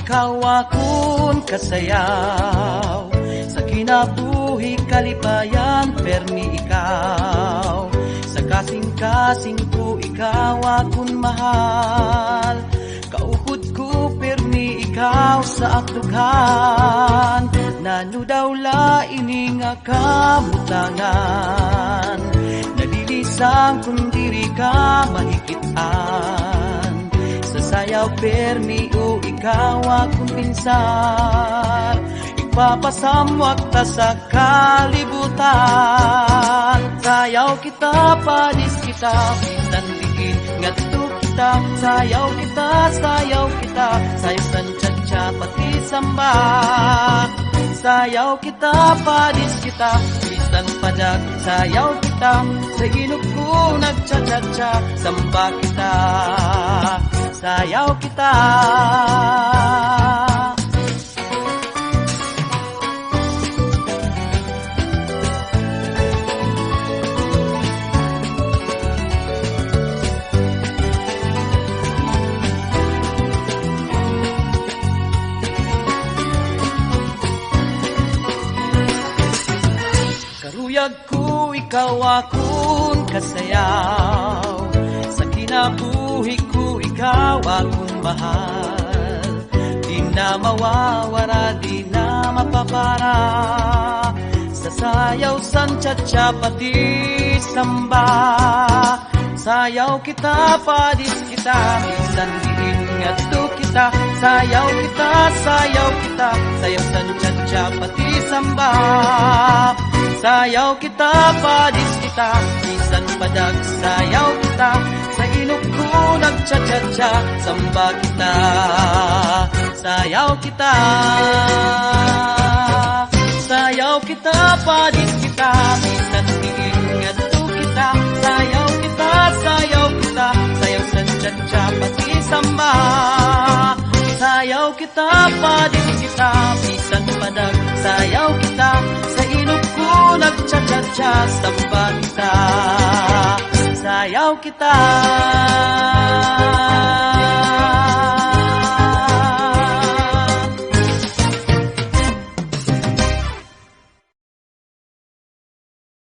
Ikaw akong kasayaw. Sa kinabuhi kalipayan, permi ikaw. Sa kasing-kasing ko, ikaw akong mahal. Kaupod ko permi ikaw sa akdughan. Nano daw laini nga kamutangan, nalilisang kung diri ka mahikitaan. Sa sayaw permi o ikaw akong pinsar. Ipagpasamwak ta sa kalibutan. Sayaw kita, padis kita, bisan diin ngadto kita. Sayaw kita, sayaw kita, sayaw san cha pati samba. Sayaw kita, padis kita, bisan padag. Sayaw kita, sa ilog ko nagcha-cha-cha. Samba kita, sayaw kita. Karuyag ko, ikaw akong kasayaw. Sa kinabuhi ko, ikaw akong mahal. Di na mawawara, di na mapapara. Sa sayaw san cha-cha pati samba. Sayaw kita, padis kita, bisan diin ngadto kita. Sayaw kita, sayaw kita, sayaw san cha-cha pati samba. Sayaw kita, padis kita, bisan padag. Sayaw kita, sa ilok ko nagcha-cha-cha. Samba kita, sayaw kita. Sayaw kita, padis kita, bisan diin ngadto kita. Sayaw kita, sayaw kita, sayaw san cha-cha pati samba. Sayaw kita, padis kita, bisan padag. Sayaw kita, sa ilok ko nagcha-cha-cha. Samba kita, sayaw kita.